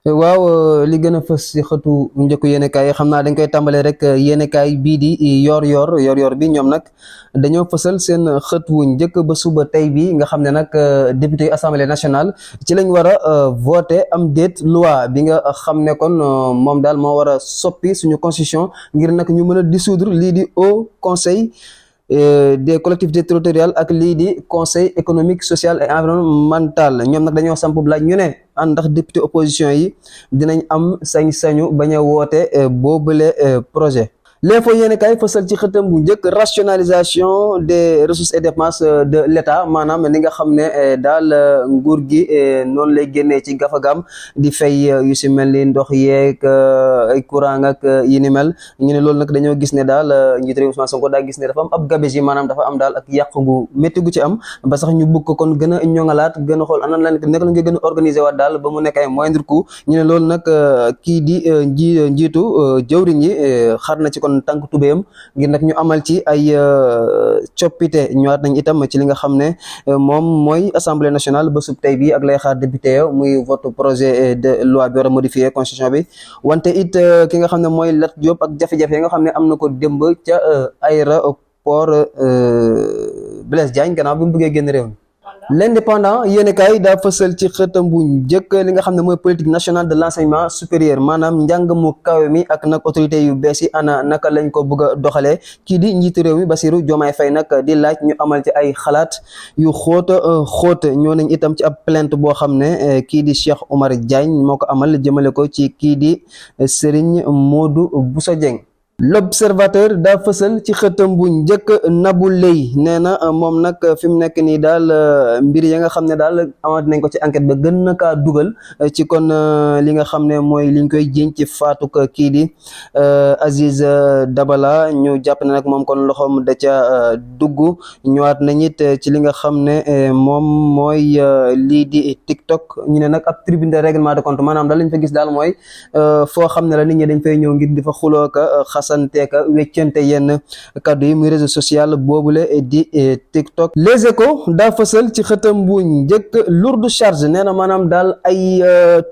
waaw li gën a fës si xëtu njëkku yéenekaay yi xam naa dañ koy tàmbalee rek yéenekaay bii di yor-yor bi ñoom nag dañoo fësal seen xët wu njëkk ba suba tey bi nga xam ne nag député assemblée nationale ci lañ war a voté am déet loi bi nga xam ne kon moom daal moo war a soppi suñu constitution ngir nag ñu mën a dissoudre lii di Haut Conseil des collectivités territoriales ak lii di conseil économique social et environnemental ñoom nag dañoo samp laaj ñu ne ndax député opposition yi dinañ am sañ-sañu bañ a woote boobule projet. L'info yéen kay fësal ci xëtam bu njëkk rationalisation des ressources et dépenses de l'État maanaam li nga xam ne daal nguur gi noonu lay génnee ci gafagam di fay yu si mel ni ndox yeeg ay courant ak yi ni mel ñu ne loolu nag dañoo gis ne daal njiitu réew Ousmane Sonko daa gis ne dafa am ab gabegie maanaam dafa am daal ak yàq gu métti gu ci am ba sax ñu bëgg ko kon gën a ñoŋalaat gën a xool anan la nekk la nga gën a organiser waat daal ba mu nekk ay moindre coût ñu ne loolu nag kii di njiitu jëwriñ yi xar na ci kon tànk tubéyam ngir nag ñu amal ci ay coppite ñëwaat nañ itam ci li nga xam ne moom mooy assemblée nationale ba sub tey bi ak lay xaar député yo muy vote projet de loi bi war a modifier constitution bi wante it ki nga xam ne mooy Lat Diop ak jafe-jafe yi nga xam ne am na ko démb ca aéroport Blaise Diagne gannaaw bi mu bëggee génn réew mi. L'Indépendant yéenekaay daa fësal ci xëtam bu njëkk li nga xam ne mooy politique nationale de l'enseignement supérieur maanaam njàng mu kawe mi ak nag autorité yu bees yi ana naka lañ ko bëgg a doxalee kii di njiitu réew mi Bassirou Diomaye Faye nag di laaj ñu amal ci ay xalaat yu xóot ñoo nañ itam ci ab plainte boo xam ne kii di Cheikh Oumar Diagne moo ko amal jëmale ko ci kii di Serigne Modou Bousso Dieng. L'Observateur daa fësal ci xëtam bu njëkk Nabou Leye nee na moom nag fi mu nekk nii daal mbir ya nga xam ne daal amat nañ ko ci enquête ba gën na kaa dugal ci kon li nga xam ne mooy liñ koy jiiñ ci faatuk kii di Aziz Dabala ñu jàpp ne nag moom kon loxoom da ca dugg ñëwaat nañ it ci li nga xam ne moom mooy lii di TikTok ñu ne nag ab tribune de règlement de compte maanaam daal lañ fa gis daal mooy foo xam ne la nit ñi dañ fay ñëw ngir di fa xuloo ka santeeka weccante yenn kaddu yi muy réseau social boobule di TikTok. Les Échos daa fësal ci xëtam bu njëkk lourde charge nee na maanaam daal ay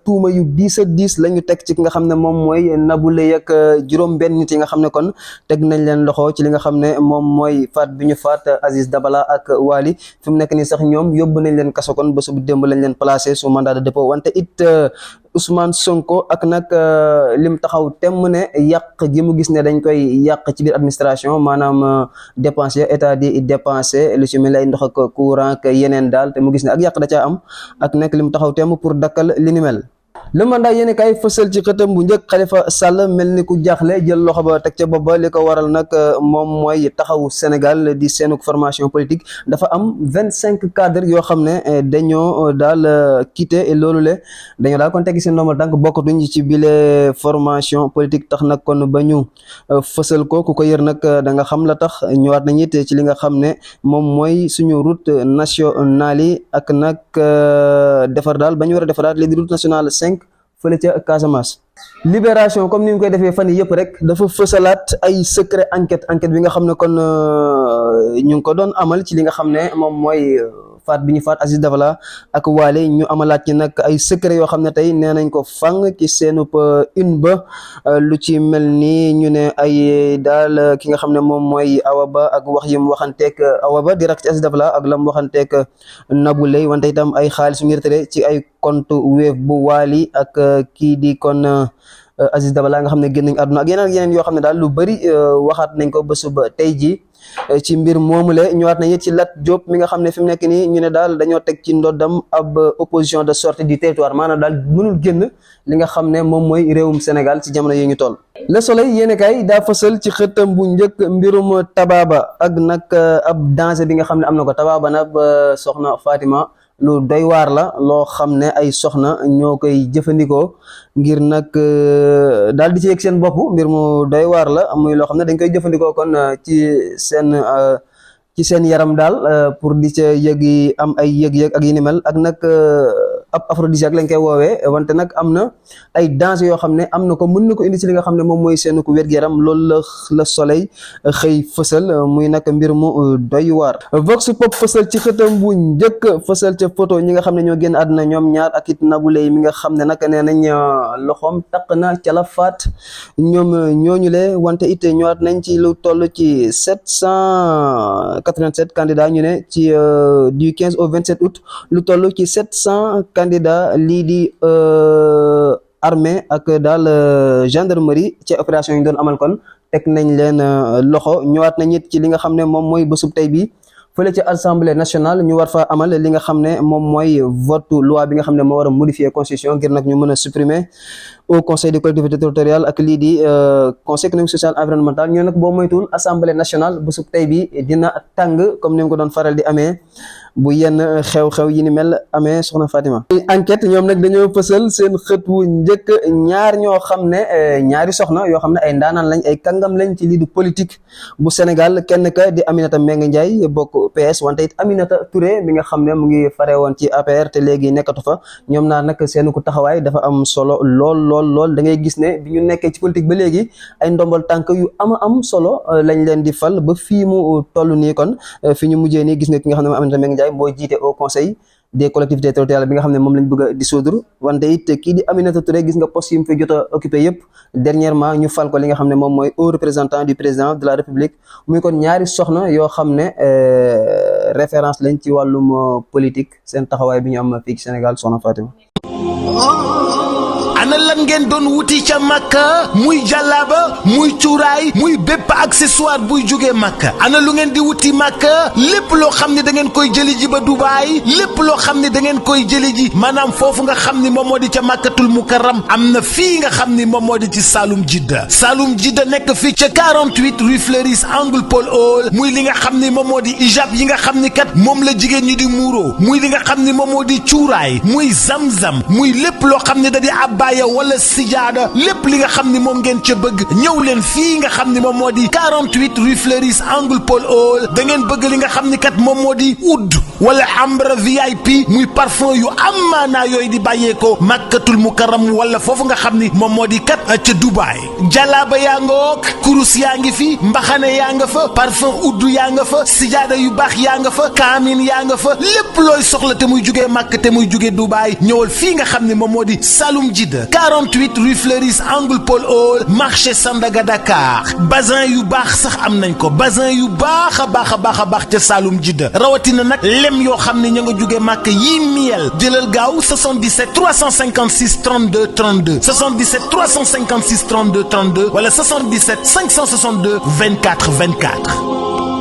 tuuma yu diis a diis la ñu teg ci ki nga xam ne moom mooy Nabou Leye ak juróom benn nit yi nga xam ne kon teg nañ leen loxo ci li nga xam ne moom mooy faat bi ñu faat Aziz Dabala ak Wali fi mu nekk nii sax ñoom yóbbu nañ leen kaso kon ba su démb lañ leen placé sous mandat de dépôt wante it Ousmane Sonko ak nag lim taxaw temm ne yàq gi mu gis ne dañ koy yàq ci biir administration maanaam dépense ya état di dépensé lu ci mel ay ndox ak courant ak yeneen daal te mu gis ne ak yàq da caa am ak nag lim taxaw temm pour dakkal li ni mel. Le Mandat yéen kay fësal ci xëtam bu njëkk Khalifa Sall mel ni ku jaaxle jël loxo ba teg ca bopp ba li ko waral nag moom mooy taxawu Sénégal di seenug formation politique dafa am 25 cadres yoo xam ne dañoo daal quitté loolu le dañoo daal kon teggi seen ndombal tànk bokkatuñ ci bile formation politique tax nag kon ba ñu fësal ko ku ko yër nag da nga xam la tax ñëwaat nañ it ci li nga xam ne moom mooy suñu route nationale yi ak nag defar daal ba ñu war a defaraat léegi route nationale 5 fële ca Casamance. Libération comme ni ñu koy defee fan yii yëpp rek dafa fësalaat ay secret enquête bi nga xam ne kon ñu ngi ko doon amal ci li nga xam ne moom mooy faat bi ñu faat Aziz Dabala ak Wali ñu amalaat ci nag ay secret yoo xam ne tey nee nañ ko fang ci seenub une ba lu ci mel ni ñu ne ay daal ki nga xam ne moom mooy Awa Ba ak wax yi mu waxanteeg Awa Ba di rak ci Aziz Dabala ak la mu waxanteeg Nabou Leye wante itam ay xaalis yu ngi retiré ci ay compte Wave bu Wali ak kii di kon Aziz Dabala nga xam ne génn nañ àdduna ak yeneen yoo xam ne daal lu bëri waxaat nañ ko ba suba tey jii ci mbir moomule ñëwaat nañ it ci Lat Diop mi nga xam ne fi mu nekk nii ñu ne daal dañoo teg ci ndoddam ab opposition de sortie du territoire maanaam daal mënul génn li nga xam ne moom mooy réewum Sénégal ci jamono yi ñu toll. Le Soleil yéen kay daa fësal ci xëttam bu njëkk mbirum Tababa ak nag ab danger bi nga xam ne am na ko Tababa nag soxna Fatima. lu doy waar la loo xam ne ay soxna ñoo koy jëfandikoo ngir nag daal di ci yegg seen bopp mbir mu doy waar la muy loo xam ne dañ koy jëfandikoo kon ci seen ci seen yaram daal pour di ca yëgi am ay yëg-yëg ak yi ni mel ak nag ab aphrodisiaque lañ koy woowee wante nag am na ay danger yoo xam ne am na ko mën na ko indi ci li nga xam ne moom mooy seen ko wér-gu-yaram loolu la Soleil xëy fësal muy nag mbir mu doy waar. Vox Pop fësal ci xëtam bu njëkk fësal ca photo ñi nga xam ne ñoo génn àdduna ñoom ñaar ak it Nabou Leye mi nga xam ne nag nee nañ loxoom taq na ca la faat ñoom ñooñu le wante it ñëwaat nañ ci lu toll ci 787 candidats ñu ne ci du 15 au 27 août lu toll ci 700 candidats lii di armée ak daal gendarmerie ci opération yi ñu doon amal kon teg nañ leen loxo. Ñëwaat nañ it ci li nga xam ne moom mooy bésub tey bi fële ci assemblée nationale ñu war fa amal li nga xam ne moom mooy vote loi bi nga xam ne moo war a modifier constitution ngir nag ñu mën a supprimer au conseil des collectivités territoriales ak lii di conseil économique social environnemental. ñoo nag boo moytuwul assemblée nationale bésub tey bi dina tàng comme ni mu ko doon faral di amee bu yenn xew-xew yi ni mel amee soxna Fatima. Enquête ñoom nag dañoo fësal seen xët wu njëkk ñaar ñoo xam ne ñaari soxna yoo xam ne ay ndaanaan lañ ay kàngam lañ ci lii di politique bu Sénégal kenn ka di Aminata Mbengue Ndiaye bokk PS wante it Aminata Touré mi nga xam ne mu ngi fare woon ci APR te léegi nekkatu fa ñoom naa nag seen ko taxawaay dafa am solo lool da ngay gis ne bi ñu nekkee ci politique ba léegi ay ndombal tànk yu am solo lañ leen di fal ba fii mu toll nii kon fi ñu mujjee nii gis nga ki nga xam ne mooy Aminata Mbengue Ndiaye moo jiite au conseil des collectivités territoriales bi nga xam ne moom lañ bëgg a dissoudre wante it kii di Aminata Touré gis nga poste yi mu fi jot a occupé yëpp dernièrement ñu fal ko li nga xam ne moom mooy haut représentant du président de la République muy kon ñaari soxna yoo xam ne référence lañ ci wàllum politique seen taxawaay bi ñu am fii ci Sénégal soxna Fatima. ana lan ngeen doon wuti ca Makka muy jàllaaba muy cuuraay muy bépp accessoire buy jógee Makka ana lu ngeen di wuti Makka lépp loo xam ne da ngeen koy jëli ji ba Dubaay lépp loo xam ne da ngeen koy jëli ji maanaam foofu nga xam ni moom moo di ca Makkatul Mukarram am na fii nga xam ni moom moo di ci Saloum Jidda nekk fii ca 48 rue Fleuris angle Paul Hall muy li nga xam ni moom moo di ijab yi nga xam ni kat moom la jigéen ñi di muuro muy li nga xam ni moom moo di cuuraay muy zamzam muy lépp loo xam ne da di abbaaya wala sijaada lépp li nga xam ni moom ngeen ca bëgg ñëw leen fii nga xam ni moom moo di 48 rue Fleuris angle Paul Hall da ngeen bëgg li nga xam ni kat moom moo di oud wala ambre VIP muy parfum yu amaanaa yooyu di bàyyeekoo Makkatul Mukarram wala foofu nga xam ni moom moo di kat ca Dubaay jalaaba yaa nga wook kurus yaa ngi fi mbaxane yaa nga fa parfum oud yaa nga fa sijaada yu baax yaa nga fa kaamin yaa nga fa lépp looy soxla te muy jugee Makka te muy jugee Dubaay ñëwal fii nga xam ni moom moo di Saloum Jidda 48 rue Fleuris angle Paul Hall marché Sandaga Dakar bazin yu baax sax am nañ ko bazin yu baax a baax ca Saloum Jidda rawatina nag lem yoo xam ne ña nga jóge màkk yii miel jëlal gaaw 77 356 32 32 77 356 32 32 wala 77 562 24 24